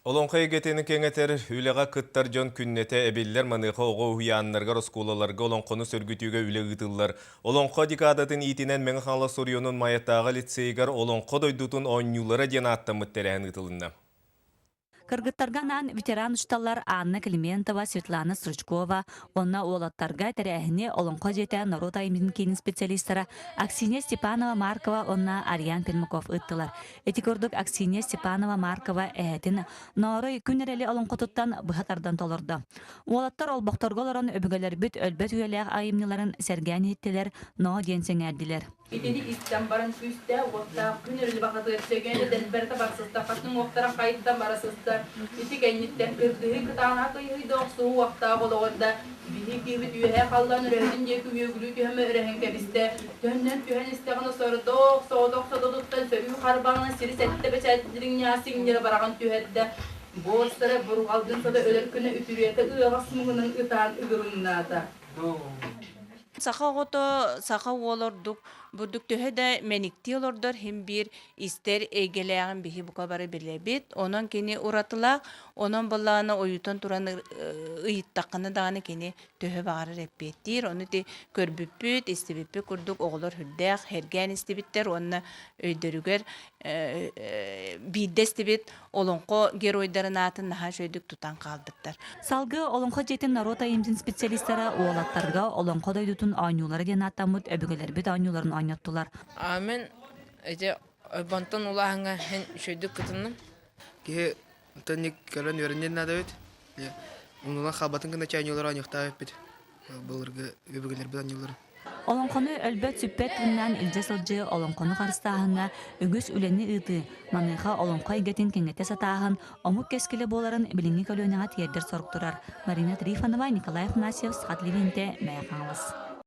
Олоҥхо эйгэтин кэҥэтэр үлэҕэ кыттар дьон күннэтэ эбиллэр. Маныаха оҕо уһуйааннарыгар, оскуолаларга олоҥхону сөргүтүүгэ үлэ ыытыллар. Олоҥхо декадатын иитинэн Мэҥэ Хаҥалас оройуонун Майатааҕы лицейигэр Олоҥхо дойдутун оонньуулара диэн ааттаммыт тэрээһин ыытылынна. Кыргыттарга анаан ветеран учууталлар Анна Климентова, Светлана Стручкова уонна уолаттарга тэрээһини Олоҥхо дьиэтэ норуот айымньытын киинин специалистара Аксинья Степанова-Маркова уонна Ариан Пермаков ыыттылар. Ити курдук Аксинья Степанова-Маркова эһэтин Ноорой күн эрэли олоҥхотуттан быһа тардан толордо. Уолаттар олбохторго олорон өбүгэлэрбит өлбөт үйэлээх айымньыларын сэргээн иһиттилэр, ноо диэн сэҥээрдилэр. Итини истэн баран күүстээх уоттаах күн өрүлү бакатыгар сөгөөнө дэлбэритэ барсыста, хатын уохтара хайдан бара сыста. Ити кэнниттэн кыргыһыы кытаанах ыйыһыйда охсуһуу уохтаах олоҕурда. Биһи киһибит үөһээ халлаан өрөһөтүн диэки үөгүлүү түһэмэ өрөһөн кэбистэ. Төннөн түһэн истэҕинэ сордоох, соҕотох сододуттан сөрүү харбаҕынан сири сэттэ бэчээт дириҥнээх сиҥнэрэ бараҕан түһэрдэ. Буостара бурҕалдын сото өлөр күнэ үтүрүөтэ ыаҕас муҥунан ытаан ыгылыҥнаата. Саха оҕото саха уол ордук бурдук төһө да мэниктии олордор иһин биир истэр эйгэлээҕин биһи бука бары билэбит. Онон кини уратылаах, онон былаана ойутан туран ыйыттаххына даҕаны кини төһө баҕарар эппиэттиир. Ону ити көрбүппүт, истибиппит курдук оҕолор сүрдээх сэргээн истибиттэр уонна өйдөрүгэр биирдэ истибит олоҥхо геройдарын аатын наһаа үчүгэйдик тутан хаалбыттар. Салгыы Олоҥхо дьиэтин норуот айымньытын специалистара уолаттарга Олоҥхо дойдутун оонньуулара диэн ааттаммыт өбүгэлэрбит оонньууларын оонньоттулар. Мен эти ойбонтон улааһыҥҥа һин үчүгэйдик кытынным. Киһи төнник көрөн үөрэнниэн наада эбит. Умнулан хаалбатын гына чээнньуулар оонньуохтаах эбиппит. Былыргы өбүгэлэрбит оонньууларын. Олоҥхону өлбөт-сүппэт тыыннаан илдьэ сылдьыы олоҥхону харыстааһыҥҥа үгүс үлэни ыытыы, маныаха олоҥхо эйгэтин кэҥэтэ сатааһын омук кэскилэ буоларын билиҥҥи көлүөнэҕэ тиэрдэр сорук турар. Марина Трифонова, Николай Афанасьев, Саха телевидениетэ, Мэйэ Хаҥалас.